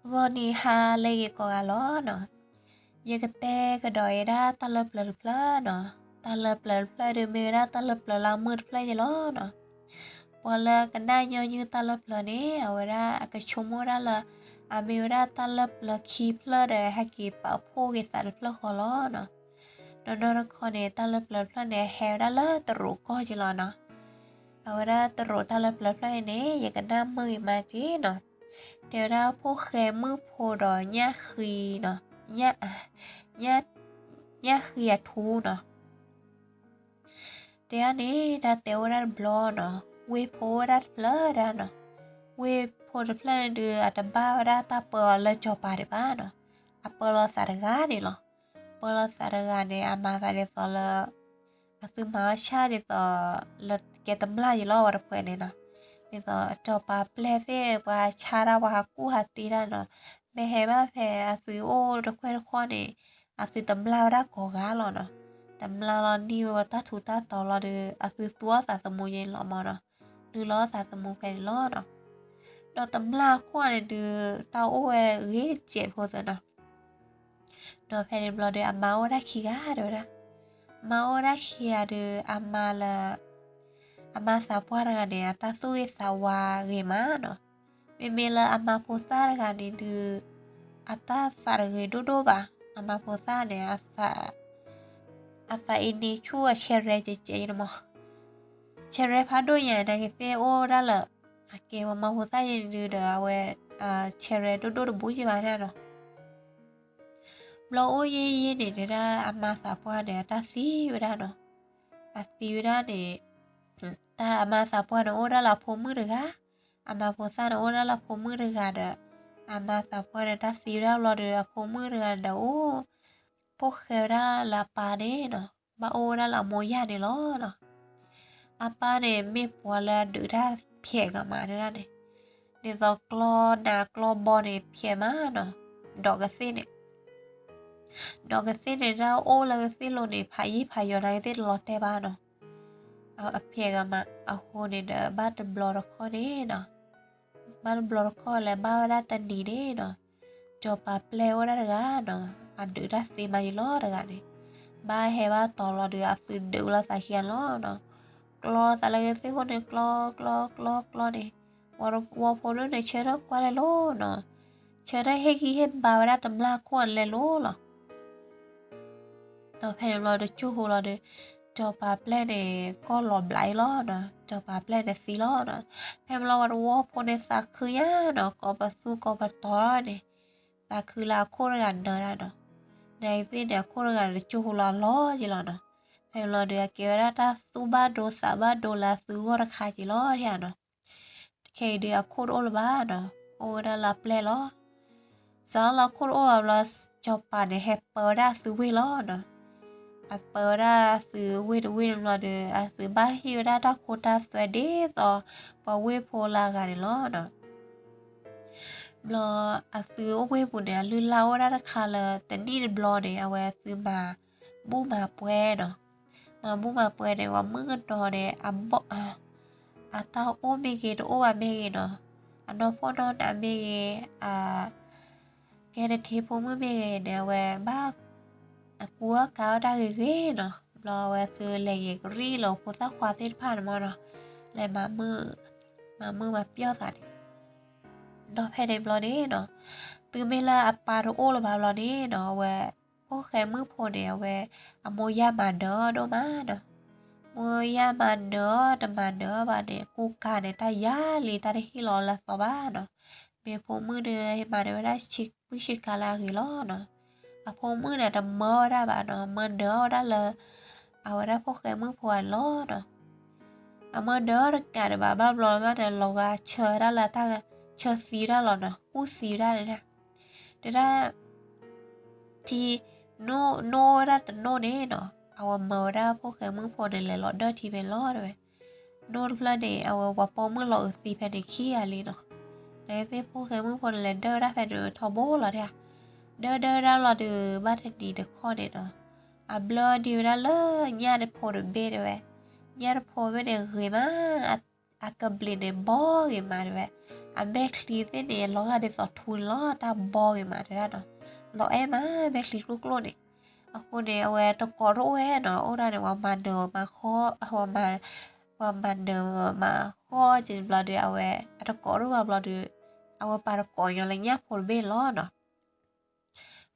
ဂီၤနံၤဟါလၢအဂ့ၤကိးဂၤလီၤနီၤ. ယကတဲကဒီးဝဲဒၣ်တၢ်လၢပျၢၤတဖျၢၣ်နီၤ. တၢ်လၢပျၢၤတဖျၢၣ်ဒုးမ့ၢ်ဝဲဒၣ်တၢ်လၢပျၢၤလၢအမုာ်တဖျၢၣ်ယလီၤနီၤ. ပှၤလၢကနၣ်ညီနုၢ်တၢ်လၢပျၢၤန့ၣ် အဝဲဒၣ်အကဆိကမိၣ်ဒၣ်လၢ အမ့ၢ်ဝဲဒၣ်တၢ်လၢပျၢၤခံဖျၢၣ်ဒီး ဟဲက့ၤပာ်ဖှိၣ်က့ၤသးတဖျၢၣ်ဃီလီၤနီၤ. ဒီးနီၢ်တခီန့ၣ် တၢ်လၢပျၢၤတဖျၢၣ်န့ၣ် ဟဲဝဲဒၣ်လၢတရူးကီၢ်က့လီၤနီၤ. အဝဲဒၣ်တရူးတၢ်လၢပျၢၤတဖျၢၣ်အံၤန့ၣ် ယကနၣ်မုာ်ဂ့ၤမးက့နီၤ. တဲဝဲဒၣ်ဖိၣ်ဃဲမုၣ်ဖိဒီးညၣ်ဃံနီၤ, ညၣ်ဃံအထူနီၤ. တဲဒၣ်န့ၣ် တၢ်တဲအိၣ်ဝဲဒၣ်တဘျီနီၤ, ဝ့ၢ်ဖိအိၣ်ဝဲဒၣ်တဖျၢၣ်ဒၣ်နီၤ. ဝ့ၢ်ဖိတဖျၢၣ်န့ၣ်ဒုး အတဘၣ်ဝဲဒၣ်တၢ်ပၢအီၤလၢစီၤပၤဒံးဘၣ်နီၤ. အပၢလီၤသးတဂၤန့ၣ်လီၤ. ပၢလီၤသးတဂၤန့ၣ် အမၤသးဒ်သိးလၢ အသုမၤအီၣ်ဆၣ်ဒ်သိး လၢကဲတမျၢ်ယလီၤဝဲတဖှဲးန့ၣ်နီၤ. ဒ်သိးစီၤပၤပျဲၢ်သ့ၣ် ပှၤဆါတၢ်ပှၤဟးကူၣ်ဟးတ့တၢ်နီၤ. မ့ၢ်ဟဲဘၣ်ဖဲအသုအိၣ်တခွဲၣ်တခီန့ၣ် အသုတမျၢ်ဝဲဒၣ်ကိးဂၤလီၤနီၤ. တမျၢ်လီၤနံၣ်ဝဲတၢ်ထူးတၢ်တီၤလီၤဒီး အသုသူအီၣ်သးသမူယလီၤမၢ်နီၤ. လုၢ်လီၤအီၣ်သးသမူဖဲန့ၣ်လီၤနီၤ. ဒီးတမျၢ်အခိၣ်န့ၣ်ဒုး တၢ်အိၣ်ဝဲဂ့ၤတစဲးဖိသ့နီၤ. ဒီးဖဲန့ၣ်ဘျီဒီး အမါအိၣ်ဝဲဒၣ်ခံဂၤတဲဝဲဒၣ်. အမါအိၣ်ဝဲဒၣ်ခံဂၤဒီး အမါလၢ အမါသးပှၢ်တဂၤန့ၣ် အတၢ်သူၣ်ဂ့ၤသးဝါဂ့ၤမးနီၤ. မ့မ့ၢ်လၢအမါဖိသၣ်တဂၤန့ၣ်ဒုး အတၢ်သးတဂ့ၤဒိၣ်ဒိၣ်ဘၣ်. အမါဖိသၣ်န့ၣ် အသးအံၤန့ၣ်ဆူၣ်အဆဲရဲကဲကဲအံၤန့ၣ်မး. ဆဲရဲဖးဒိၣ်ညါန့ၣ် ကသ့ၣ်အိၣ်ဒၣ်လၢ အကဲဝဲမါဖိသၣ်ယဲန့ၣ်ဒုးဒီး အဝဲ ဆဲရဲဒိၣ်ဒိၣ်တဘူးကဲဘၣ်န့ၣ်နီၤ. ဘျီအိၣ်ယံာ်ယံာ်န့ၣ် တဲဒၣ်အမါသးပှၢ်န့ၣ် အတၢ်သံဝဲဒၣ်နီၤ. အသံဝဲဒၣ်န့ၣ် တၢ်အမါသးပှၢ်န့ၣ်အိၣ်ဒၣ်လၢအဖိမုၣ်တဂၤ, အမါဖိသၣ်န့ၣ်အိၣ်ဒၣ်လၢအဖိမုၣ်တဂၤဒီး အမါသးပှၢ်န့ၣ် တၢ်သံဝဲဒၣ်ဘျီဒီး အဖိမုၣ်တဂၤဒီးအိၣ် ဖိၣ်ဃဲဝဲဒၣ်လၢအပၢ်န့ၣ်နီၤ, ဘၣ်အိၣ်ဝဲဒၣ်လၢအမိၢ်ယၢ်န့ၣ်လီၤနီၤ. အပၢ်န့ၣ် မ့ၢ်ပှၤလၢအဒုးတၢ်ဖျဲးဂၤမးဒၣ်န့ၣ်, ဒ်သိးကျီနးကျီဘီန့ၣ်ဖျဲးမးနီၤ, ဒီးကသ့ၣ်န့ၣ် ဒီးကသ့ၣ်န့ၣ် တၢ်အိၣ်လၢကသ့ၣ်လိၤန့ၣ် ဖးယံာ်ဖးယီၤန့ၣ် ကသ့ၣ်တလီၤတဲာ်ဘၣ်နီၤ. အဖျဲးဂၤမးအဃိန့ၣ်ဒီး ဘၣ်တဘျီတခီၣ်န့ၣ်နီၤ, ဘၣ်တဘျီတခီၣ်လဲၤဘၣ်ဝဲဒၣ်တနံၤန့ၣ်နီၤ, စီၤပၤပျဲၢ်အိၣ်ဒၣ်တဂၤနီၤ, အဒုးတၢ်သ့မးယလီၤတဂၤန့ၣ်, ဘၣ်ဟဲဘၣ်တီၤလီၤဒီး အသုဒုးလီၤသးခံဂၤလီၤနီၤ. ကျီသးလၢကသ့ၣ်ခိၣ်န့ၣ် ကျီကျီကျီကျီန့ၣ်, ဝီဖိဒိၣ်န့ၣ် ဆၢထၢၣ်ကွၢ်လဲၤလိၤနီၤ, ဆၢထၢၣ်ဟ့ၣ်ဂံၢ်ဟ့ၣ်ဘါဝဲဒၣ်တမျၢ်ခိၣ်န့ၣ်လဲၤလိၤလီၤ. ဒီးဖဲန့ၣ်ဘျီဒီး ကၠိဖိလီၤဒီး စီၤပၤပျဲၢ်န့ၣ် ကီၢ်လီၤဘျးအံၤလီၤနီၤ, စီၤပၤပျဲၢ်န့ၣ်သံလီၤနီၤ. ဖဲန့ၣ်ဘျီဝဲတဝီဖိန့ၣ်သးခုညါနီၤ, ကိးပသူကိးပတီၤန့ၣ်, သးခုလၢအခိၣ်တဂၤနၢၤဒၣ်နီၤ. နကသ့ၣ်န့ၣ် အခိၣ်တဂၤန့ၣ် ကၠိဖိလီၤအလီၢ်က့လီၤနီၤ. ဖဲန့ၣ်ဘျီဒီး အကဲဝဲဒၣ်တၢ်သူၣ်ဘၣ်ဒိသးဘၣ်ဒိလၢအသုဂီၢ်တခါက့လီၤနီၤ. ခဲအံၤဒုးအခိၣ်တအိၣ်လၢၤဘၣ်နီၤ, အိၣ်ဝဲဒၣ်လၢအပျဲၢ်လီၤ. စးလၢအခိၣ်တအိၣ်လၢၤဘျီ စီၤပၤန့ၣ် ဟဲပၢဝဲဒၣ်အသုဝ့ၢ်လီၤနီၤ. အပၢဝဲဒၣ်အသုဝ့ၢ်တဝ့ၢ်န့ၣ်ဘျီဒီး အသုဘၣ်ဟ့ၣ်ဝဲဒၣ်တၢ်ခိတၢ်သွဲဒ်သိး ပှၤဝ့ၢ်ဖိလၢအဂၤန့ၣ်လီၤနီၤ. ဘျီအသုအိၣ်ဝ့ၢ်ပူၤန့ၣ် အလုၢ်အလၢ်အိၣ်ဝဲဒၣ်တခါလၢ တနံၣ်တဘျီန့ၣ် အဝဲအသုမၤဘူၣ်မၤပှဲၤနီၤ. မၤဘူၣ်မၤပှဲၤန့ၣ် ပှၤမုၣ်ကနီၤန့ၣ် အဘီၣ် အတၢ်အိၣ်မ့ၢ်ဂ့ၤ တအိၣ်ဘၣ်မ့ၢ်ဂ့ၤနီၤ, အနီၢ်ဖှီၣ်နီၢ်နးမ့ၢ်ဂ့ၤ, အကဲတထံဖိမုၣ်မ့ၢ်ဂ့ၤန့ၣ် အဝဲဘၣ် အကူအကၤအီၣ်တၢ်ဂ့ၤဂ့ၤနီၤ. ဘျီအဝဲသုလဲၤယံၤကရံၣ်လၢဖိသၣ်ခွါသ့ၣ်တဖၣ်န့ၣ်မးနီၤ, လဲၤမၤမုာ် မၤမုာ်မၤပျီၢ်သးန့ၣ်. ဒီးဖဲန့ၣ်ဘျီန့ၣ်နီၤ, သုမ့ၢ်လၢအပၢ်တအိၣ်လၢၤဘၣ်ဘျီန့ၣ်နီၤ, အဝဲ ဖိၣ်ဃဲမုၣ်ဖိန့ၣ် အဝဲ အမိၢ်ယၢ်မၤနၢၤအီၤဒိၣ်မးနီၤ. မိၢ်ယၢ်မၤနၢၤအီၤတမၤနၢၤအီၤဘၣ်န့ၣ် ကူကၤန့ၣ် တၢ်ယၤလံ တၢ်တဟ့ၣ်လီၤလၢအသီဘၣ်နီၤ. မ့ၢ်ဖိမုၣ်ဒီး မၤနၢၤဝဲဒၣ်ဆံကွံာ်ဆံကၤလၢအဂ့ၤလီၤနီၤ. အဖိမုၣ်န့ၣ် တမၢအီၤဝဲဒၣ်ဘၣ်နီၤ, မၢနၢၤအီၤဝဲဒၣ်လၢ အဝဲဒၣ်ဖိၣ်ဃဲမုၣ်ဖိအလီၢ်နီၤ. အမၢနၢၤအီၤတကးဒံးဘၣ် ဘၣ်ဘျီဘၣ်န့ၣ် လီၤဂာ်ဆၢဒၣ်လၢတၢ်ဆၢသံဝဲဒၣ်လီၤနီၤ, ကူၣ်သံဝဲဒၣ်န့ၣ်ဒၣ်. တဲဒၣ် ထံ နိၣ် နိၣ်ဝဲဒၣ်တနိၣ်န့ၣ်နီၤ, အဝဲမၢဝဲဒၣ်ဖိၣ်ဃဲမုၣ်ဖိန့ၣ် လဲၤလီၤဒၢထံဖဲန့ၣ်လီၤတဲဝဲ. နိၣ်တဖျၢၣ်န့ၣ် အဝဲပှၤပိာ်မုၣ်လီၤအုးသံဖဲန့ၣ်ခံဂၤလံနီၤ. နသ့ၣ်ဖိၣ်ဃဲမုၣ်ဖိန့ၣ် လဲၤဒၢဝဲဒၣ်ဖဲန့ၣ်ထီဘိလီၤတဲ. ဒၢဒၢဝဲဒၣ်လီၤဒီး ဘၣ်တနံၤတခီန့ၣ်နီၤ, အဘျၢဒံးဝဲဒၣ်လၢညၣ်တဖိတဘ့ၣ်တဲဝဲ. ညၣ်တဖိဘ့ၣ်န့ၣ်ဂ့ၤမး အကဘျံးန့ၣ်ဘီဂ့ၤမးတဲဝဲ, အမဲာ်ချံသ့ၣ်န့ၣ် လီၤဂာ်ဒ်သိးထူန့ၣ်လီၤ, တၢ်ဘီက့ၤမးတဲဒၣ်နီၤ, လီၤအဲၣ်မး မဲာ်ချံကျိၣ်ကျိၣ်န့ၣ်. အဃိန့ၣ် အဝဲတကိးတအိၣ်ဝဲနီၤ, အိၣ်ဒၣ်န့ၣ် ပှၤမၤနၢၤမၤဃီ, ပှၤမၤနၢၤမၤဃီက့ၤဘျီဒီး အဝဲအတကိးတအိၣ်ဘၣ်ဘျီဒီး အဝဲပာ်တကိးညီလၢညၣ်ဖိတဘ့ၣ်န့ၣ်လီၤနီၤ.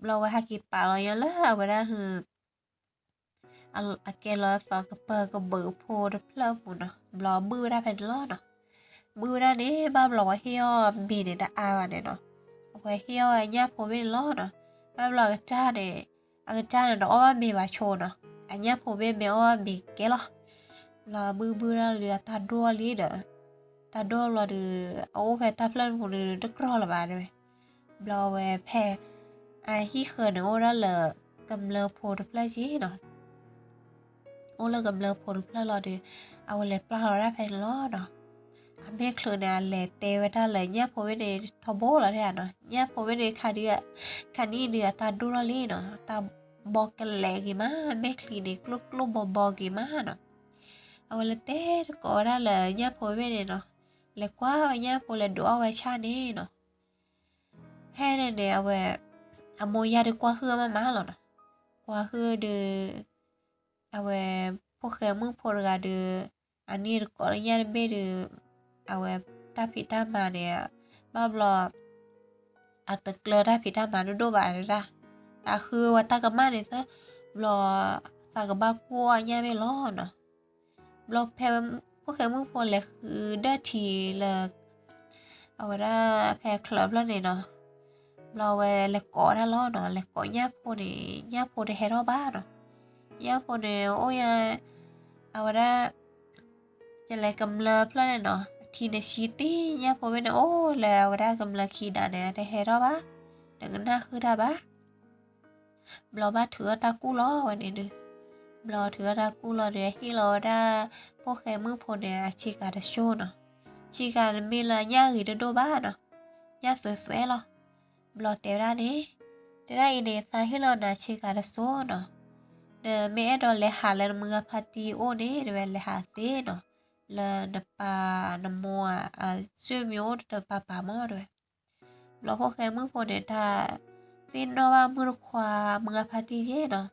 ဘျီဝဲဟဲက့ၤပာ်လီၤညီလၢအဝဲဒၣ်ဟု အကဲလီၤသီးကပၢၤကဘုးဖိတဖျၢၣ်အပူၤနီၤ, ဘျီဘုၣ်ဝဲဒၣ်ဖဲန့ၣ်လီၤနီၤ. ဘုၣ်ဝဲဒၣ်န့ၣ် ဘၣ်ဘျီဝဲဟ့ၣ်အီၣ်မ့ၤန့ၣ်တအါဘၣ်န့ၣ်နီၤ, အဝဲဟ့ၣ်အီၣ်ဝဲညၣ်ဖိဘ့ၣ်န့ၣ်လီၤနီၤ. ဘၣ်ဘျီအကစၢ်န့ၣ်, အကစၢ်န့ၣ်တအီၣ်ဘၣ်မ့ၤဘၣ်ဆိနီၤ, အညၣ်ဖိဘ့ၣ်မ့ၢ်အီၣ်ဘၣ်မ့ၤကဲလီၤ. ဘျီဘုၣ်ဘုၣ်ဒၣ်လံ အတၢ်ဒိၣ်လံဒီး, တၢ်ဒိၣ်ဘျီဒီး အအိၣ်ဖဲတၢ်ဖျၢၣ်န့ၣ်ပူၤဒီးတကြၢးလၢၤဘၣ်တဲဝဲ. ဘျီဝဲဖဲ အဟံၣ်ဃၢၤန့ၣ် အိၣ်ဒၣ်လၢကမျၢၢ်ဖိတဖျၢၣ်က့နီၤ, အိၣ်လၢကမျၢၢ်ဖိတဖျၢၣ်လီၤဒီး အဝဲလဲၤပျၢ်လီၤဝဲဒၣ်ဖဲန့ၣ်လီၤနီၤ. အမဲာ်ချံန့ၣ် အလဲၤတဲဝဲဒၣ်လၢညၣ်ဖိဘ့ၣ်န့ၣ်ထီဘိလီၤတဲနီၤ, ညၣ်ဖိဘ့ၣ်န့ၣ် ခါနံၣ်ဒုးအတၢ်ဒိၣ်ထီၣ်လံနီၤ, တၢ်ဘီကလဲာ်က့ၤမး, မဲာ်ချံန့ၣ်ကျိၣ်ကျိၣ်ဘီဘီက့ၤမးနီၤ. အဝဲလဲၤတဲတကိးဝဲဒၣ်လၢညၣ်ဖိဘ့ၣ်န့ၣ်နီၤ, လဲၤကွၢ်ဝဲညၣ်ဖိလဲၤဒုးအီၣ်ဝဲဆၣ်န့ၣ်နီၤ. ဖဲန့ၣ်န့ၣ် အဝဲ အမိၢ်ယၢ်ဒုးကွၢ်ဟုၣ်အီၤမးမးလီၤနီၤ. ကွၢ်ဟုၣ်ဒီး အဝဲ ဖိၣ်ဃဲမုၣ်ဖိတဂၤဒီး အနံၣ်တကိးလၢညၣ်တဘ့ၣ်ဒီး အဝဲတၢ်ဖံးတၢ်မၤန့ၣ် ဘၣ်ဘျီ အတကျၢၤတၢ်ဖံးတၢ်မၤဒိၣ်ဒိၣ်ဘၣ်ဒၣ်, အဃုဝဲတၢ်ကမၣ်န့ၣ်သၢဘျီ သးကဘၣ်ကူၣ်အီၣ်ညၣ်ဘ့ၣ်လီၤနီၤ. ဘျီဖဲ ဖိၣ်ဃဲမုၣ်ဖိလဲၤဃုဒၢထံလၢ အဝဲဒၣ်ဖဲချၢးဖျၢၣ်န့ၣ်နီၤ, ဘျီဝဲလဲၤကိးဝဲဒၣ်လီၤနီၤ, လဲၤကိးညၣ်ဖိန့ၣ် ညၣ်ဖိတဟဲထီၣ်ဘၣ်နီၤ. ညၣ်ဖိန့ၣ်အိၣ်ယါ အဝဲဒၣ် ကလဲၤကမျၢၢ်ဖျၢၣ်န့ၣ်နီၤ, ထံန့ၣ်ဆံတ့ၢ် ညၣ်ဖိဘ့ၣ်န့ၣ်အိၣ်လၢအဝဲဒၣ်ကမျၢၢ်ခံဒါန့ၣ် တဟဲထီၣ်ဘၣ်, တကနၣ်ဃုာ်တၢ်ဘၣ်. ဘျီဘၣ်ထုးအီၣ်တၢ်ကူၣ်လီၤဝဲန့ၣ်ဒီး, ဘျီထုးအီၣ်တၢ်ကူၣ်လီၤဒီး ဟ့ၣ်လီၤဝဲဒၣ် ဖိၣ်ဃဲမုၣ်ဖိန့ၣ် အဆ့ကၤတစိၢ်နီၤ. ဆ့ကၤန့ၣ်မ့ၢ်လၢညၣ်ဂ့ၤတဒိၣ်ဘၣ်နီၤ, ညၣ်သွဲသွဲလီၤ. ဘျီတဲဝဲဒၣ်န့ၣ်, တဲဒၣ်အံၤန့ၣ် သးဟ့ၣ်လီၤနၤဆ့ကၤတစိၢ်နီၤ, နမ့ၢ်အဲၣ်ဒိးလဲၤဟးလၢနမုၢ်ဂၤဖါတံၢ်အိၣ်န့ၣ် တဲဝဲ လဲၤဟးသ့နီၤ, လၢနပၢ်နမိၢ် အဆွေမျိုးအိၣ်တပၤပၤမးတဲဝဲ. ဘျီဖိၣ်ဃဲမုၣ်ဖိန့ၣ် တၢ်သ့ၣ်နီၣ်ဘၣ်မုၣ်တခွါမုၢ်ဂၤဖါတံၢ်ယဲနီၤ,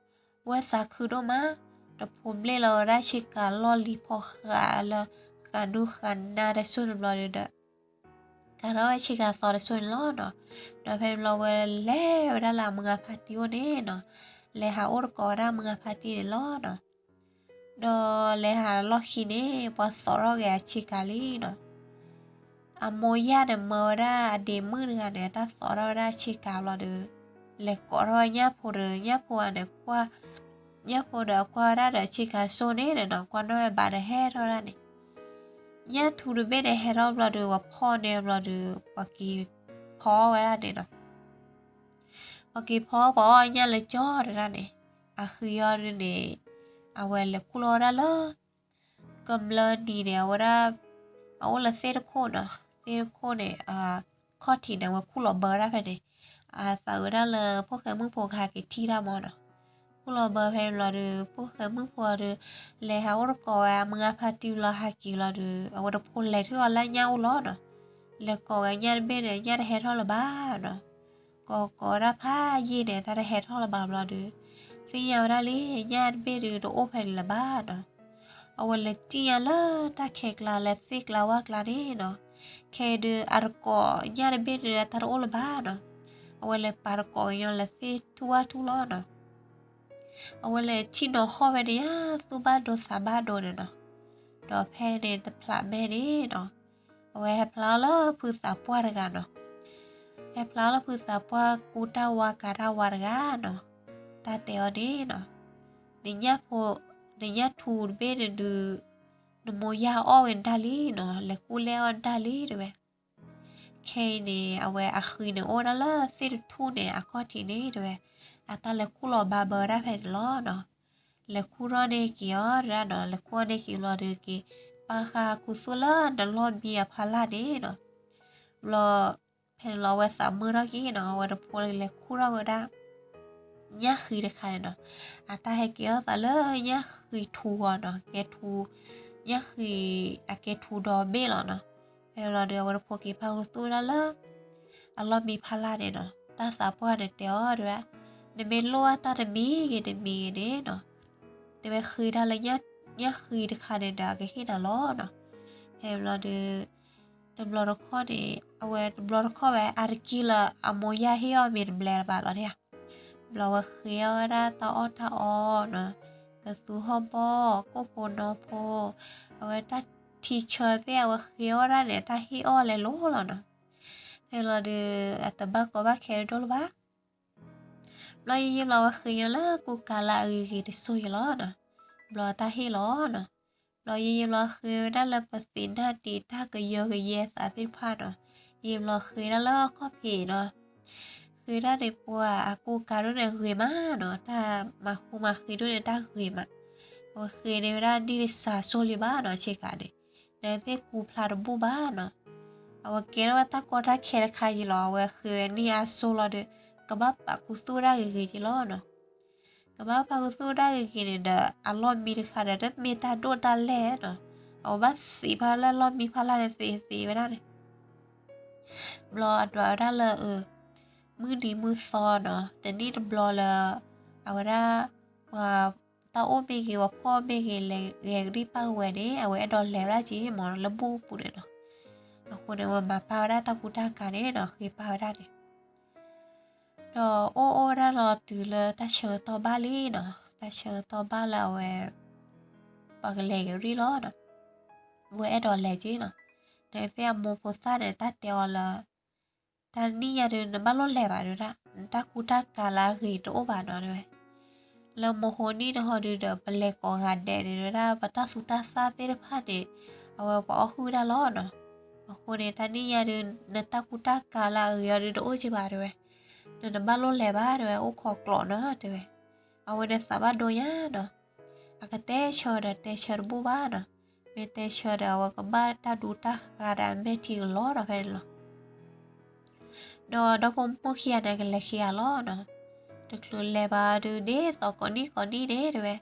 ဝဲသးခုဒိၣ်မး, တဖိးဘျ့ၣ်လီၤဝဲဒၣ်ဆ့ကၤလီၢ်လံၤဖီဃးလၢ ဃးဒူဃးနါတစိၢ်န့ၣ်ဘျီဒီး ကၤထီၣ်ဝဲဆ့ကၤသီတစိၢ်န့ၣ်လီၤနီၤ. ဒီးဖဲန့ၣ်ဘျီဝဲလဲၤဝဲဒၣ်လၢအမုၢ်ဂၤဖါတံၢ်အိၣ်န့ၣ်နီၤ, လဲၤဟးအိၣ်တကိးဝဲဒၣ်မုၢ်ဂၤဖါတံၢ်န့ၣ်လီၤနီၤ. ဒီးလဲၤဟးလီၢ်ခံန့ၣ် ပှၤသိးထီၣ်က့ၤအဆ့ကၤလံနီၤ. အမိၢ်ယၢ်န့ၣ်မၢဝဲဒၣ်အဒ့မုၣ်တဂၤန့ၣ် အတၢ်သိးထီၣ်ဝဲဒၣ်ဆ့ကၤဘျီဒီး လဲၤကိးထီၣ်ဝဲညၣ်ဖိဒီး ညၣ်ဖိဂၤန့ၣ် ကွၢ် ညၣ်ဖိဒီးအကွၢ်ဝဲဒၣ်ဒီးဆ့ကၤစိၢ်န့ၣ်နီၤ, ကွၢ်နီၣ်ဝဲဘၣ်ဒီးဟဲထီၣ်ဒၣ်န့ၣ်, ညၣ်ထူတဘ့ၣ်န့ၣ်ဟဲထီၣ်ဘျီဒီး ပှၤဖီၣ်န့ၢ်ဘျီဒီး ပှၤက့ၤဖီဝဲဒၣ်န့ၣ်နီၤ. ပှၤက့ၤဖီပှၤအီၣ်ညၣ်လၢကၠီတဒၣ်န့ၣ်, အဃံအီၤဒုန့ၣ် အဝဲလဲၤခူၣ်လီၤဝဲဒၣ်လၢ ကမျၢၢ်နံၤန့ၣ် အဝဲဒၣ် အအိၣ်လၢသ့ၣ်တခိၣ်နီၤ, သ့ၣ်တခိၣ်န့ၣ် အခီၣ်ထံးန့ၣ် အဝဲခူၣ်လီၤဘၢဝဲဒၣ်ဖဲန့ၣ်, အသးဝဲဒၣ်လၢဖိၣ်ဃဲမုၣ်ဖိကဟဲက့ၤထံၣ်တၢ်မးနီၤ. ခူၣ်လီၤဘၢဖဲန့ၣ်ဘျီဒီး ဖိၣ်ဃဲမုၣ်ဖိဒီး လဲၤဟးအိၣ်တကိးဝဲအမုၢ်ဂၤဖါတံၢ်ဘျီဟဲက့ၤလီၤဒီး အဝဲတဖိးလဲၤထုအီၤလၢညၣ်အိၣ်လီၤနီၤ. လဲၤကိးဝဲညၣ်တဘ့ၣ်န့ၣ် ညၣ်တဟဲထီၣ်လၢၤဘၣ်နီၤ. ကိးကိးဝဲဒၣ်ဖးယံာ်န့ၣ် တၢ်တဟဲထီၣ်လၢၤဘၣ်ဘျီဒီး သ့ၣ်ညါဝဲဒၣ်လံ ညၣ်တဘ့ၣ်ဒုးတအိၣ်ဖဲန့ၣ်လၢၤဘၣ်နီၤ. အဝဲလဲၤတံၢ်ညါလၢတၢ်ခဲကျါလၢသ့ၣ်ကျါဝၣ်ကျါန့ၣ်နီၤ. ခဲအံၤဒုး အတကိးညၣ်တဘ့ၣ်ဒုး အတၢ်တအိၣ်လၢၤဘၣ်နီၤ. အဝဲလဲၤပာ်တကိးကညီလၢသ့ၣ်ထူၣ်ဝၣ်ထူၣ်လီၤနီၤ. အဝဲလဲၤထံၣ်နီၤဟီၣ်ဝဲန့ၣ်ဧါ သူၣ်ဘၣ်ဒိသးဘၣ်ဒိန့ၣ်နီၤ. ဒီးဖဲန့ၣ်တဖျးမဲာ်န့ၣ်နီၤ အဝဲဟဲဖျါလီၤလၢဖုသးပှၢ်တဂၤနီၤ. ဟဲဖျါလီၤလၢဖုသးပှၢ်ကူတၢ်ဝါကၤတၢ်ဝါတဂၤနီၤ. တၢ်တဲအီၤန့ၣ်နီၤ, နညၣ်ထူတဘ့ၣ်န့ၣ်ဒုး နမိၢ်ယၢ်အီၣ်ဝဲဒၣ်လံနီၤ, လဲၤကူၣ်လဲၢ်အီၣ်ဒၣ်လံတဲဝဲ. ခဲအံၤန့ၣ် အဝဲအဃံန့ၣ်အိၣ်ဝဲဒၣ်လၢသ့ၣ်တထူၣ်န့ၣ် အခီၣ်ထံးန့ၣ်တဲဝဲ. အတၢ်လဲၤခူၣ်လီၤဘၣ်ဘၢဝဲဒၣ်ဖဲန့ၣ်လီၤနီၤ. လဲၤခူၣ်ထီၣ်န့ၢ်က့ၤအီၤတဒၣ်နီၤ, လဲၤခူၣ်ထီၣ်န့ၢ်က့ၤဘျီဒီးက့ၤ ပာ်ဃာ်ခူသူၣ်လၢနလီၢ်မံအဖီလာ်န့ၣ်နီၤ. ဘျီ ဖဲန့ၣ်လီၤအဝဲသးမုာ်ထီၣ်က့ၤနီၤ, အဝဲတဖိးလဲၤခူၣ်ထီၣ်ဝဲဒၣ် ညၣ်ဃံတခါန့ၣ်နီၤ. အတၢ်ဟဲက့ၤအီၣ်သးလၢညၣ်ဃံထူအီၤနီၤ, ကဲထူ, ညၣ်ဃံ အကဲထူဒီဘ့ၣ်လီၤနီၤ. ဖဲ ဖဲလီၤဒုး အဝဲတဖိက့ၤဖးခူသူၣ်ဒၣ်လၢ အလီၢ်မံဖးလၢ်န့ၣ်နီၤ, တၢ်သးပှၢ်န့ၣ်တဲအီၤဒၣ်, နမ့ၢ်လိၣ်ဘၣ်တၢ်တမံၤဂ့ၤတမံၤဂ့ၤန့ၣ်နီၤ, တဲဝဲဃ့တၢ်လၢ ညၣ်ဃံတခါန့ၣ်ဒီး အကဟ့ၣ်နၤလီၤနီၤ. ဖဲဘျီဒုး တဘျီတခီၣ်န့ၣ် အဝဲတဘျီတခီၣ်ဝဲ အါတက့ၢ်လၢအမိၢ်ယၢ်ဟ့ၣ်အီၣ်မ့ၤတဘျဲလၢၤဘၣ်လီၤ. ဘျီဝဲဃ့အီၣ်ဝဲဒၣ်တၢ်အီၣ်တၢ်အီနီၤ, ကသူဟီၣ်ဘီၣ် ကိၣ်ဖိနီဖိ, အဝဲတၢ်ထံဆၢသ့ၣ် အဝဲဃ့အီၣ်ဒၣ်န့ၣ် တၢ်ဟ့ၣ်အီၣ်လဲၤလိၤလီၤနီၤ. ဖဲလီၤဒုး အတဘၣ်ကီဘၣ်ခဲဒိၣ်လၢၤဘၣ်. ဘျီယံာ်ယံာ်ဘျီ အဝဲဃ့ညီလၢကူကၤလၢအဂ့ၤဂ့ၤတစိၢ်ယလီၤနီၤ. ဘျီတၢ်ဟ့ၣ်လီၤနီၤ. ဘျီယံာ်ယံာ်ဘျီဃ့ဝဲဒၣ်လၢပသ့ၣ်နီၣ်တ့ၢ်တၢ်ကယၢကယဲသးသ့ၣ်တဖၣ်နီၤ. ယံာ်ဘျီဃ့ဒၣ်လၢအခီၣ်ဖံးနီၤ. ဃ့ဒၣ်န့ၣ် ပှၤအကူကၤဒိၣ်န့ၣ်ဂ့ၤမးနီၤ, တၢ်မၤဃူမၤဃ့ဒိၣ်န့ၣ်တၢ်ဂ့ၤမး. အဝဲဃ့န့ၢ်ဝဲဒၣ်ဒ်တစှၤစိလံဘၣ်နီၤ, ဆ့ကၤန့ၣ် နသ့ၣ်ကူဖျါတဘူၣ်ဘၣ်နီၤ. အဝဲကဲထီၣ်ဝဲတၢ်ကီတၢ်ခဲတခါယံာ်လီၤ, အဝဲဃ့ဝဲန့ၢ်အါစိလီၤဒီး ကဘၣ်ပာ်ခူသူၣ်ဒၣ်ဂ့ၤဂ့ၤယံာ်လီၤနီၤ. ကဘၣ်ပာ်ခူသူၣ်ဒၣ်ဂ့ၤဂ့ၤန့ၣ်ဒီး အလီၢ်မံတခါဒီး တမ့ၢ်တၢ်ဒိၣ်တၢ်လဲၢ်နီၤ. အဝဲဘၣ်သံးဖဲလၢလီၢ်မံဖးလၢ်န့ၣ် သံးသံးဝဲဒၣ်န့ၣ် ဘျီအဒွးဝဲဒၣ်လၢ မုၢ်နံၤမုၢ်သီနီၤ, တနံၣ်တဘျီလၢ အဝဲဒၣ် ပှၤတၢ်အိၣ်မ့ၢ်ဂ့ၤ ပှၤဖှီၣ်မ့ၢ်ဂ့ၤ လဲၤဂဲၤကဒံၣ်ပာ်ကဝဲၤန့ၣ် အဝဲအဲၣ်ဒိးလဲၤဝဲဒၣ်က့ၤမး လၢဘူၣ်ပူၤန့ၣ်နီၤ. အဃိန့ၣ် အဝဲမၤပာ်ဝဲဒၣ်တၢ်ကူတၢ်ကၤန့ၣ်နီၤ, ဃ့ပာ်ဝဲဒၣ်န့ၣ် ဒီးအိၣ်အိၣ်ဝဲဒၣ်လီၤတုၤလၢတၢ်ဆၢကတီၢ်ဘၣ်လံနီၤ, တၢ်ဆၢကတီၢ်ဘၣ်လၢအဝဲ ပှၤကလဲၤကရံၣ်လီၤနီၤ, ဝဲအဲၣ်ဒိးလဲၤက့ၤနီၤ. ဒီးသ့ၣ်အမိၢ်ဖိသၣ်န့ၣ် တၢ်တဲအီၤလၢ တနံၣ်ညါဒုး နဘၣ်လိၣ်လဲၤဘၣ်ဒၣ်, နတၢ်ကူတၢ်ကၤလၢအဂ့ၤတအိၣ်ဘၣ်နီၤ တဲဝဲ. လၢမဟိနံၣ်တဟီဒုးဒီး ပလဲၤကိးဂၤဒဲးန့ၣ်ဝဲဒၣ် ပတၢ်သူတၢ်သၣ်သ့ၣ်တဖၣ်န့ၣ် အဝဲပှၤအီၣ်ဟုၣ်ဝဲဒၣ်လီၤနီၤ. အဃိန့ၣ် တနံၣ်ညါဒုး နတၢ်ကူတၢ်ကၤလၢအဂ့ၤအီၤဒုးတအိၣ်က့ဘၣ်တဲဝဲ, နတဘၣ်လိၣ်လဲၤဘၣ်တဲဝဲ, အိၣ်ခိးကျိးနီၤတဲဝဲ. အဝဲန့ၣ်သးဘၣ်ဒိညါနီၤ, အကတဲဆၢဒီးတဲဆၢတဘူၣ်ဘၣ်နီၤ, မ့ၢ်တဲဆၢဒီး အဝဲကဘၣ်တၢ်ဒူတၢ်ဃါဒီးအမဲာ်ထံကလီဒီးဖဲန့ၣ်လီၤ. ဒီးဒီဖိမိၢ်ခံဂၤန့ၣ်ကလဲၤခံဂၤလီၤနီၤ, တချုးလဲၤဘၣ်ဒုး ဒ်သိးကိးနံၣ်ကိးနံၣ်န့ၣ်တဲဝဲ,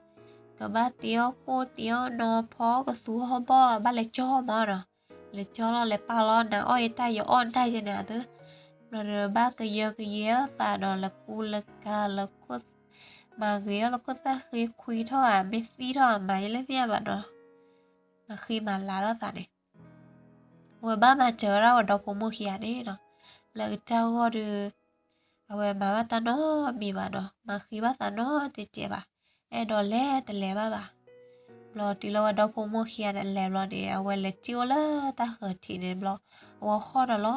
ကဘၣ်တ့အီၣ်ကိၣ်တ့အီၣ်နီၤဖီကသူဟီၣ်ဘီၣ် ဘၣ်လဲၤကၠီမးနီၤ, လဲၤကၠီလီၤ လဲၤပာ်လီၤ နၤအီၣ်ယတၢ် ယအီၣ်နတၢ်ယဲန့ၣ်အသိး, ဘျီဒီးဘၣ်ကယၢကယဲအသးနီၤ, လဲၤကူလဲၤကၤ လဲၤခိၣ် မၤဂ့ၤထီၣ် လဲၤခိၣ်သၣ်ဃ့ခွံထီၣ်ဧါ မ့ၢ်သံထီၣ်ဧါ မၤယဲလဲၣ်သ့ၣ်ညါဘၣ်နီၤ, မၤဃံမၤလၤထီၣ်သးန့ၣ် အဝဲဘၣ်မၤစၢၤဝဲဒၣ်ဝဲဒီဖိမိၢ်ခံဂၤန့ၣ်နီၤ, လၢကစၢ်ဂီၢ်ဒီး အဝဲမၤဘၣ်တၢ်နီတမံၤဘၣ်နီၤ, မၤဃံဘၣ်သးနီတစဲးဘၣ်, အဲၣ်ဒိးလဲၤတလဲၤဘၣ်ဘၣ်. ဘျီတုၤလၢဝဲဒီဖိမိၢ်ခံဂၤန့ၣ်လဲၤဘျီန့ၣ် အဝဲလဲၤစံၣ်အိၣ်လၢတၢ်ဃၢၤထံးန့ၣ်ဘျီ, အဝဲဟီၣ်ဒီးလီၤ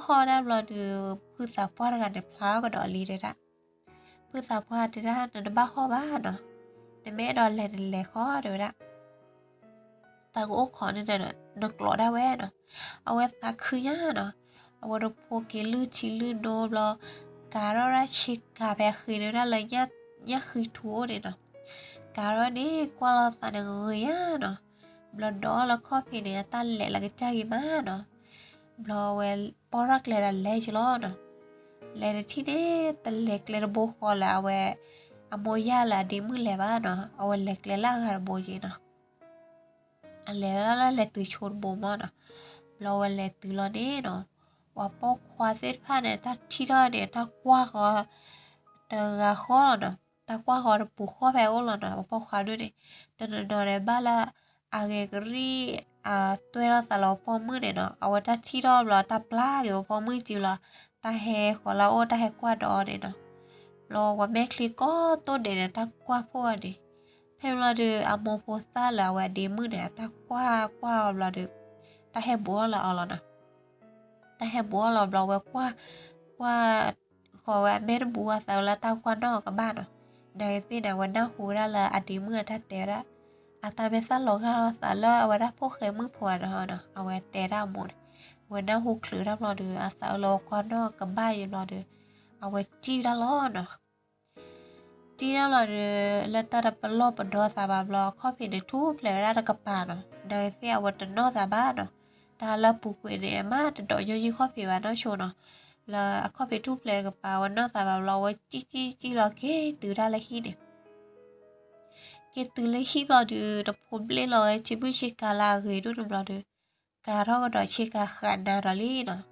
နီၤ, ဟီၣ်ဟီၣ်ဒၣ်ဘျီဒီး ဖုသးပှၢ်တဂၤန့ၣ် ဖျါကဒီးလံတဲဒၣ်, ဖုသးပှၢ်တဲဒၣ် နတဘၣ်ဟီၣ်ဘၣ်နီၤ, နမ့ၢ်အဲၣ်ဒိးလဲၤနလဲၤဃီတဲဝဲဒၣ် တၢ်ကအိၣ်ခိးန့ၣ်ဒီး နကျိးဒၣ်ဝဲနီၤ, အဝဲသးခုညါနီၤ, အဝဲတဖိက့ၤလုၢ်ထံလုၢ်နိဘျီ, ကၤထီၣ်ဒၣ်ဆ့ကၤဖဲအဃ့န့ၣ်ဝဲဒၣ်လၢ ညၣ်ဃံထူအိၣ်န့ၣ်နီၤ, ကၤထီၣ်န့ၣ် ကွၢ်လီၤသးန့ၣ်ဂ့ၤညါနီၤ, ဘျီဒီးလၢခီၣ်ဖံးန့ၣ် အတၢ်လဲၤလၢကစၢ်ဂ့ၤမးနီၤ, ဘျီအဝဲပိာ်ထီၣ်ကျဲဒီးလဲၤက့ၤလီၤနီၤ, လဲၤတထံၣ်န့ၣ် တလဲၤကျဲတဘိဃီလၢအဝဲ အမိၢ်ယၢ်လၢအဒ့မုၣ်လဲၤဘၣ်နီၤ, အဝဲလဲၤကျဲလၢအဂၤတဘိက့ၤနီၤ အလဲၤဝဲဒၣ်လၢလဲၤတုၤဆိတဘိမးနီၤ, ဘျီဝဲလဲၤတုၤလီၤန့ၣ်နီၤ, ပှၤပိာ်ခွါသ့ၣ်တဖၣ်န့ၣ် တၢ်ထံၣ်ထီၣ်န့ၣ် တၢ်ကွၢ်ဃီ တဂၤဃီလီၤနီၤ, တၢ်ကွၢ်ဃီတပူၤဃီဖဲအိၣ်လီၤနီၤ, ပှၤပိာ်ခွါဒိၣ်န့ၣ် တနီၤနီၤန့ၣ် ဘၣ်လၢအဂဲၤကရံၣ် အတွဲၢ်လိာ်သးလၢပှၤပိာ်မုၣ်န့ၣ်နီၤ, အဝဲတၢ်ထံၣ်ထီၣ်ဘျီ တၢ်ပျၢ်က့ၤပှၤပိာ်မုၣ်စုလီၤ, တၢ်ဟဲဃီၤလၢအအိၣ် တၢ်ဟဲကွၢ်ဒီးအီၤန့ၣ်နီၤ ဘျီပှၤမဲာ်ချံကိးတိၢ်ဒဲးန့ၣ် တၢ်ကွၢ်ဖှိၣ်အီၤန့ၣ်, ဖဲဘျီဒီး အမိၢ်ဖိသၣ်လၢအဝဲအဒ့မုၣ်န့ၣ် အတၢ်ကွၢ်ကွၢ်အီၤဘျီဒီး တၢ်ဟဲဘူးထီၣ်လၢအီၤလီၤနီၤ, တၢ်ဟဲဘူးထီၣ်လီၤဘျီ အဝဲကွၢ် ကွၢ် ဃီၤဝဲအမဲာ်တဘူးအသးဝဲလၢတၢ်ကွၢ်နီၣ်အကဘၣ်နီၤ, နာ်ဂ့ၤသ့ၣ်န့ၣ် အဝဲနၢ်ဟူဝဲဒၣ်လၢအဒ့မုၣ်အတၢ်တဲဝဲဒၣ်, အတၢ်မ့ၢ်သၣ်လီၤဂာ်လိာ်သးလၢအဝဲဒၣ်ဖိၣ်ဃဲမုၣ်ဖိဧါနီၤ, အဝဲတဲဒၣ်အမိၢ်န့ၣ်, အဝဲနၢ်ဟူချုးတၢ်ဘျီဒီး အသးအၢလၢအကွၢ်နီၣ်ကဘၣ်ယံၤဘျီဒီး အဝဲတံၢ်ဝဲဒၣ်လီၤနီၤ တံၢ်ဒၣ်လီၤဒီး လၢတၢ်တပလီၢ်ပဒီသးဘၣ်ဘျီ အခီၣ်ဖံးန့ၣ်ထူၣ်ဖျဲးဝဲဒၣ်တကပၤနီၤ, နာ်ဂ့ၤသ့ၣ်အဝဲတနီၣ်သးဘၣ်နီၤ, တၢ်လၢပူၤကွံာ်န့ၣ် အမ့ၢ်တဒိးညီနုၢ်ခီၣ်ဖံးဘၣ်နီၢ်ဆိနီၤ, လၢအခီၣ်ဖံးထူၣ်ဖျဲးတကပၤ အဝဲနီၣ်သးဘၣ်ဘျီ အဝဲကံၣ်ကံၣ်ကံၣ်လီၤက့ၤတုၤဒၣ်လၢဟံၣ်န့ၣ် က့ၤတုၤလၢဟံၣ်ဘျီဒီး တဖိးဘျ့လီၤဝဲဆ့ဘုၣ်ဆ့ကၤလၢအဂ့ၤဒိၣ်န့ၣ်ဘျီဒီး ကၤထီၣ်ကဒီးဆ့ကၤဃးနၤဒီးလံနီၤ.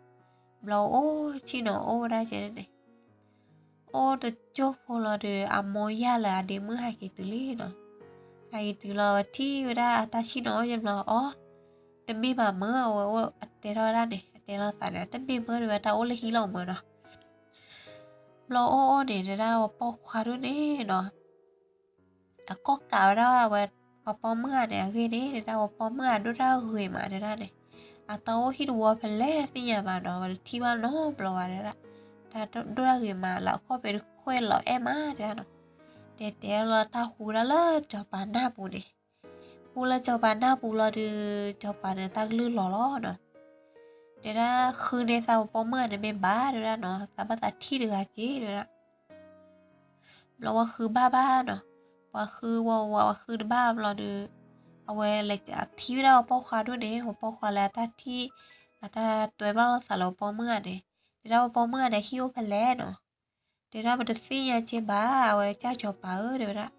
ဘျီအိၣ်ဆ့ၣ်နီၤအိၣ်ဝဲဒၣ်ကဲန့ၣ် အိၣ်တကၠိၢ်ဖိလီၤဒီး အမိၢ်ယၢ်လၢအဒ့မုၣ်ဟဲက့ၤတုၤလံနီၤ. ဟဲက့ၤတုၤလီၤ ဝဲထံၣ်ဝဲဒၣ်အတၢ်ဆ့ၣ်နီၤအိၣ်ယဘျီ အီ တမ့ၢ်ဘၣ်မၢ် အဝဲအိၣ်အတဲထီၣ်ဝဲဒၣ်န့ၣ် အတဲလိာ်သးန့ၣ် တမ့ၢ်မၢ်ဒၣ်ဝဲတၢ်အိၣ်လၢဟံၣ်လီၤမၢ်နီၤ. ဘျီအိၣ်အိၣ်န့ၣ် တဲဒၣ်ဝဲပိာ်ခွါဒိၣ်န့ၣ်နီၤ အကိးကးဝဲဒၣ်ဝဲ ပှၤပိာ်မုၣ်ဂၤန့ၣ် အဂ့ၢ်န့ၣ် တဲဒၣ်ဝဲပိာ်မုၣ်ဂၤဒိၣ်တၢ်ဂ့ၤမး တဲဒၣ်န့ၣ်, အတၢ်အိၣ်ဟံၣ်တဝီဖဲလဲၣ်သ့ၣ်ညါဘၣ်နီၤ ဝဲတထံၣ်ဘၣ်နီတဘျီဘၣ် တဲဒၣ်, တၢ်ဒိၣ်တၢ်ဂ့ၤမး လၢအခီၣ်ဖံးတခွဲးလီၤအဲၣ်မး တဲဒၣ်နီၤ, တဲတဲလီၤတၢ်ဟူဒၣ်လၢစီၤပၤနၢ်ပူၤန့ၣ်, ဟူလၢစီၤပၤနၢ်ပူၤလီၤဒီး စီၤပၤန့ၣ်တၢ်ကလုၢ်လီၤလီၤနီၤ, တဲဒၣ်ဃုန့ၢ်သးပှၤပိာ်မုၣ်ဂၤန့ၣ်မ့ၢ်ဘၣ် တဲဒၣ်နီၤ သးဘၣ်သးထံၣ်တဂၤက့ၤ တဲဒၣ် ဘျီဝဲဃုဘၣ်ဘၣ်နီၤ, ပှၤဃုဝဲဝဲ ပှၤဃုတဘၣ်ဘျီဒီး အဝဲလဲၤထံၣ်ဝဲဒၣ်ပှၤပိာ်ခွါဒိၣ်န့ၣ် ပှၤပိာ်ခွါလၢအတၢ်ထံၣ် အတၢ်တွဲဘၣ်လိာ်သးလၢပှၤပိာ်မုၣ်ဂၤန့ၣ်, တဲဒၣ်ပှၤပိာ်မုၣ်ဂၤန့ၣ် ဟံၣ်အိၣ်ဖဲလဲၣ်နီၤ, တဲဒၣ်ပတသ့ၣ်ညါက့ၤဘၣ် အဝဲကၢ်စီၤပၤဧၢ တဲဝဲဒၣ်,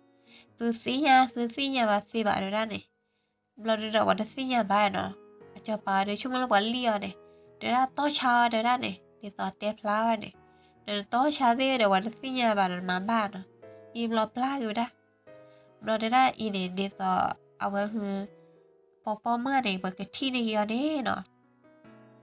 သုသ့ၣ်ညါ သုသ့ၣ်ညါဘၣ်သ့ဘၣ် တဲဝဲဒၣ်န့ၣ် ဘျီဒုးဒီးပှၤတသ့ၣ်ညါဘၣ်နီၤ, အစီၤပၤဒီးဆိကမိၣ်လၢပှၤလံၣ်အီၤန့ၣ်, တဲဒၣ်တီၢ်ဆါအီၤ တဲဝဲဒၣ်န့ၣ် ဒ်သိးတဲဖျါဝဲန့ၣ်, နတတီၢ်ဆါသ့ၣ်ဒီးပှၤတသ့ၣ်ညါဘၣ်ဒီးနမၤဘၣ်နီၤ, အံၤဘျီပျၢ်က့ၤဝဲဒၣ်, ဘျီတဲဒၣ်အံၤန့ၣ် ဒ်သိး အဝဲဟု ပှၤပိာ်မုၣ်ဂၤန့ၣ် ပှၤကထံၣ်န့ၢ်က့ၤအီၤန့ၣ်နီၤ ခီၣ်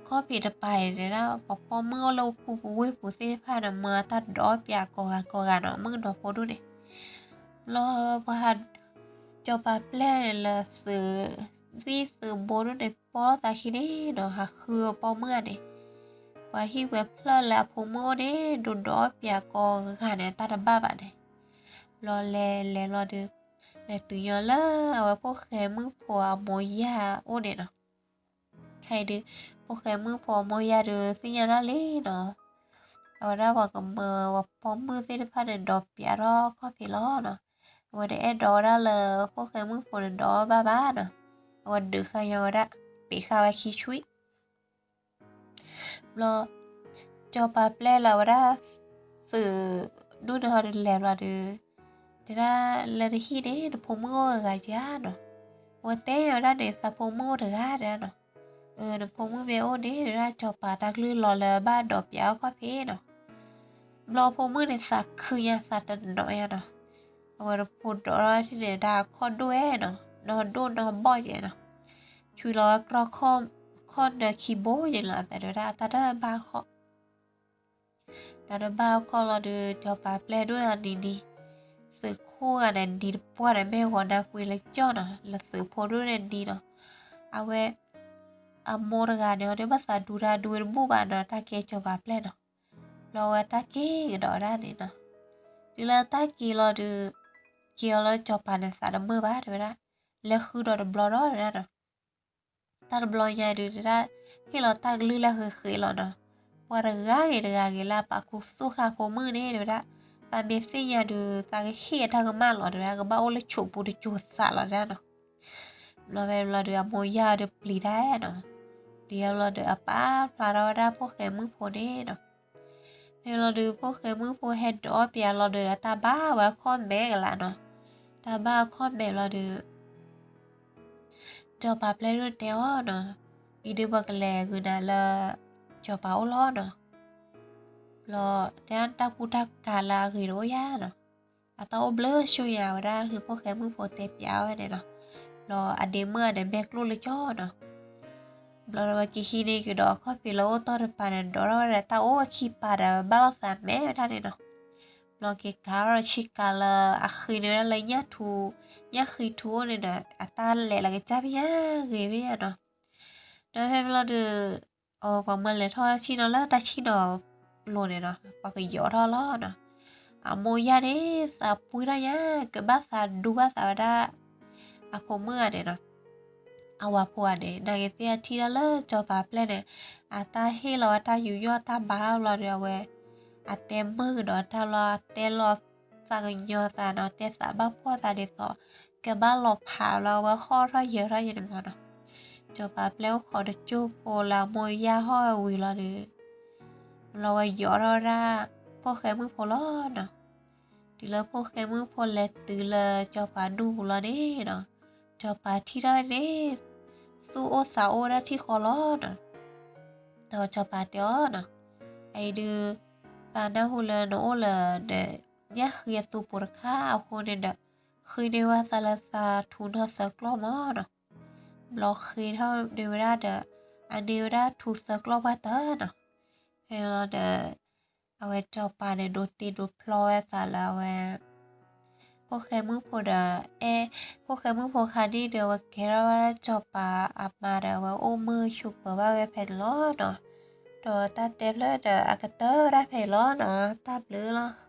ဖံးတပၤအံၤန့ၣ်ဒၣ် ပှၤပိာ်မုၣ်အိၣ်လၢအိၣ်ပူၤဝ့ၢ်ပူၤသ့ၣ်တဖၣ်န့ၣ် မၤတၢ်ဒိးပၠးကိးဂၤကိးဂၤနီၤ မုၣ်ကနီၤဖိဒိၣ်န့ၣ်, ဘျီပှၤ စီၤပၤပျဲၢ်န့ၣ်လၢသုးသံၣ်သုးဘိဒိၣ်န့ၣ် ပိာ်လိာ်သးခံန့ၣ်နီၤ ဟးဃုအပိာ်မုၣ်ဂၤန့ၣ်, ပှၤဟံၣ်ဝဲဖျၢၣ်လၢအဖိမုၣ်အိၣ်န့ၣ် ဒိးဒိးပၠးကိးဂၤန့ၣ် တၢ်တဘၣ်ဘၣ်န့ၣ်, ဘျီလဲၤလဲၤဘျီဒီး လဲၤတုၤညီလၢအဝဲဖိၣ်ဃဲမုၣ်ဖိအမိၢ်ယၢ်အိၣ်န့ၣ်နီၤ ခဲအံၤဒုး ဖိၣ်ဃဲမုၣ်ဖိအမိၢ်ယၢ်ဒုးသ့ၣ်ညါဒၣ်လံနီၤ, အဝဲဒၣ်ပှၤကမၢပှၤပိာ်မုၣ်သ့ၣ်တဖၣ်န့ၣ် ဒိးပၠးထီၣ်ခီၣ်ဖံးလီၤနီၤ, အဝဲတအဲၣ်ဒိးဝဲဒၣ်လၢဖိၣ်ဃဲမုၣ်ဖိန့ၣ်ဒိးဘၣ်ဘၣ်နီၤ, အဝဲဒုးဃါညါဝဲဒၣ် ပ့းဃာ်ဝဲခံဆွံ ဘျီ စီၤပၤပျဲၢ်လၢအဝဲဒၣ် သုးဒူၣ်န့ၣ်ဟီဒုးလဲၤဘျီဒီး တဲဒၣ်လၢနဟံၣ်န့ၣ် နဖိမုၣ်အိၣ်ဂၤဧါနီၤ, အဝဲတဲဝဲဒၣ်န့ၣ် သးဖိမုၣ်အိၣ်တဂၤ တဲဒၣ်နီၤ, နဖိမုၣ်မ့ၢ်အိၣ်န့ၣ် တဲဒၣ်စီၤပၤတၢ်ကလုၢ်လီၤလၢအဘၣ်ဒိးပၠးအီၣ်ခီၣ်ဖံးနီၤ, ဘျီဖိမုၣ်န့ၣ်သးခုညါသးတနီၤညါနီၤ, အဝဲတဖိးဒိးထီၣ်ထံၣ်န့ၣ် တၢ်အခီၣ်ဒိၣ်ဝဲနီၤ, နီၢ်ဒိၣ်နီၢ်ဘီၣ်ကဲနီၤ, ဆွံလီၤဝဲကြီခီၣ် ခီၣ်နၢခံဘိယဲလီၤ အသးတဲဝဲဒၣ် တၢ်တဘၣ်ခီၣ် တၢ်တဘၣ်ခီၣ်လီၤဒီး စီၤပၤပျဲၢ်ဒိၣ်န့ၣ်နံၤနံၤ, သုးခိၣ်ဂၤန့ၣ်နံၤတပှၢ်န့ၣ် မ့ၢ်ဂီၤနၢ်ကွ့လၢကၠီၣ်နီၤ လၢသုးဖိဒိၣ်န့ၣ်နံၤနီၤ, အဝဲ အမိၢ်တဂၤန့ၣ် အဒိးဘၣ်သးဒူတၢ်ဒူဝဲတဘူၣ်ဘၣ်နီၤ တၢ်ကဲစီၤပၤပျဲၢ်နီၤ, ဘျီဝဲတၢ်က့ၤကဒီးဝဲဒၣ်န့ၣ်နီၤ, တုၤလၢတၢ်က့ၤလီၤဒီး က့ၤအီၤလၢစီၤပၤန့ၣ်သးတမုာ်ဘၣ်တဲဝဲဒၣ်, လဲၤဃုဒီးတဘျီဒီးတဲဒၣ်နီၤ တၢ်တဘျီညါဒုးတဲဒၣ် ဟ့ၣ်လီၤတၢ်ကလုၢ်လၢအဂ့ၤဂ့ၤလီၤနီၤ, ပှၤတဂၤဂ့ၤတဂၤဂ့ၤလၢအပာ်ခူသူၣ်ဃာ်ဖိမုၣ်န့ၣ်တဲဝဲဒၣ်, သးမ့ၢ်သ့ၣ်ညါဒုး သးကဟ့ၣ်အတၢ်ကမၣ်လီၤတဲဝဲဒၣ် ကဘၣ်အိၣ်လၢဆိးပူၤတစိၤသးလီၤတဲဒၣ်နီၤ, ဘျီဖဲဘျီဒီး အမိၢ်ယၢ်ဒီးပျံၤတၢ်နီၤ, ပျံၤဘျီဒီးအပာ်ဖျါထီၣ်ဝဲဒၣ်ဖိၣ်ဃဲမုၣ်ဖိန့ၣ်နီၤ ဖဲလီၤဒုး ဖိၣ်ဃဲမုၣ်ဖိဟဲဒိးပၠးလီၤဒီး တၢ်ဘၣ်ဝဲအခီၣ်မဲာ်ကလာ်နီၤ, တၢ်ဘၣ်အခီၣ်မဲာ်လီၤဒီး စီၤပၤပျဲၢ်ဒိၣ်တဲအီၤနီၤ, အံၤဒုးပကလဲၤဂုာ်နၤလၢ စီၤပၤအိၣ်လီၤနီၤ, ဘျီတဲတၢ်ကူတၢ်ကၤလၢအဂ့ၤတအိၣ်ယၤနီၤ, အတၢ်အိၣ်ဘျၢဆိယၤဝဲဒၣ် ဟုဖိၣ်ဃဲမုၣ်ဖိတဲပၠးဝဲန့ၣ်နီၤ, ဘျီအဒ့မုၣ်ဂၤန့ၣ် ဘဲကျိၣ်လၢကၠီနီၤ ဘျီဒီးဝဲက့ၤဟံးန့ၢ်ကဒီးအခီၣ်ဖံးလၢအိၣ်တီၢ်တပၤန့ၣ် ဒိးထီၣ်ဝဲဒၣ်တၢ်အိၣ်ဝဲခံပၤဒီးဘၣ်လိာ်သးမဲာ်ဝဲဒၣ်န့ၣ်နီၤ, ဘျီက့ၤကၤထီၣ်ဆ့ကၤလၢအဃံန့ၢ်ဝဲဒၣ်လၢညၣ်ထူ, ညၣ်ဃံထူအိၣ်န့ၣ်ဒီး အတၢ်လဲၤလၢကစၢ်ဖဲညါဂ့ၤဖဲညါနီၤ, ဒီးဖဲဘျီဒီး အပှၤမၢလဲၤထီၣ်ဆ့ၣ်နီၤလၢတၢ်ဆ့ၣ်နီၤလိၤန့ၣ်နီၤ ပှၤကယီၤထီၣ်လီၤနီၤ, အမိၢ်ယၢ်န့ၣ် သးပှံထီၣ်ညါ ကဘၣ်သးဒူဘၣ်သးဝဲဒၣ် အဖိမုၣ်ဂၤန့ၣ်နီၤ, အဝၤဖိဂၤန့ၣ် နာ်က့ၤသ့ၣ်အထံၣ်တၢ်လၢစီၤပၤပျဲၢ်န့ၣ် အတၢ်ဟ့ၣ်လီၤဝဲတၢ်ယူးယီၣ်တၢ်ဘါထီၣ်ဘျီဒီးအဝဲ အတဲမုာ်ကဒီးတၢ်ဘျီ အတဲလီၤသးကညီၤသးနီၤ တဲသးဘၣ်ဖှီၣ်သးဒ်သိး ကဘၣ်လီၤဖးလီၤဝဲဟီၣ်ထီၣ်ယၢၤထီၣ်ယဲန့ၣ်မးနီၤ, စီၤပၤပျဲၢ်အိၣ်ခိးတစိၢ်ဖိလၢအမိၢ်ယၢ်ဟီၣ်ဝံၤလီၤဒီး လီၤဝဲယီၤထီၣ်ဝဲဒၣ် ဖိၣ်ဃဲမုၣ်ဖိလီၤနီၤ, တုၤလၢဖိၣ်ဃဲမုၣ်ဖိလဲၤတုၤလၢစီၤပၤဒူၣ်ပူၤလီၤန့ၣ်နီၤ, စီၤပၤထံၣ်ထီၣ်န့ၣ် သူၣ်အိၣ်သးအိၣ်ဝဲဒၣ်ထံၣ်ဃီလီၤနီၤ. ဒီးစီၤပၤတဲအီၤနီၤ, အအံၤဒုး သးနၢ်ဟူလၢနအိၣ်လၢ ညၣ်ဃံအသူပူၤတခါအဃိန့ၣ်ဒီး ဃ့န့ၢ်ဝဲသးလၢသးထူနီၢ်သၢကျီၢ်မးနီၤ. ဘျီဃ့ထီၣ်န့ၢ်ဝဲဒၣ်ဒီး အန့ၢ်ဝဲဒၣ်ထူသၢကျီၢ်ပှၢ်တၢၢ်နီၤ. ဖဲလီၤဒီး အဝဲစီၤပၤန့ၣ် ဒိးတ့ဒိးဖျီဝဲသးလၢအဝဲ ဖိၣ်ဃဲမုၣ်ဖိဒီး အဲၣ် ဖိၣ်ဃဲမုၣ်ဖိခါန့ၣ်ဒီး အဝဲကဲထီၣ်ဝဲဒၣ်စီၤပၤအမါဒီး အဝဲအိၣ်မုာ်ဆိးပၢၤဘၣ်ဝဲဖဲန့ၣ်လီၤနီၤ. ဒီးတၢ်တဲဖျၢၣ်ဒီး အကတၢၢ်ဝဲဒၣ်ဖဲအံၤလီၤနီၤ. တၢ်ဘျုးလီၤ.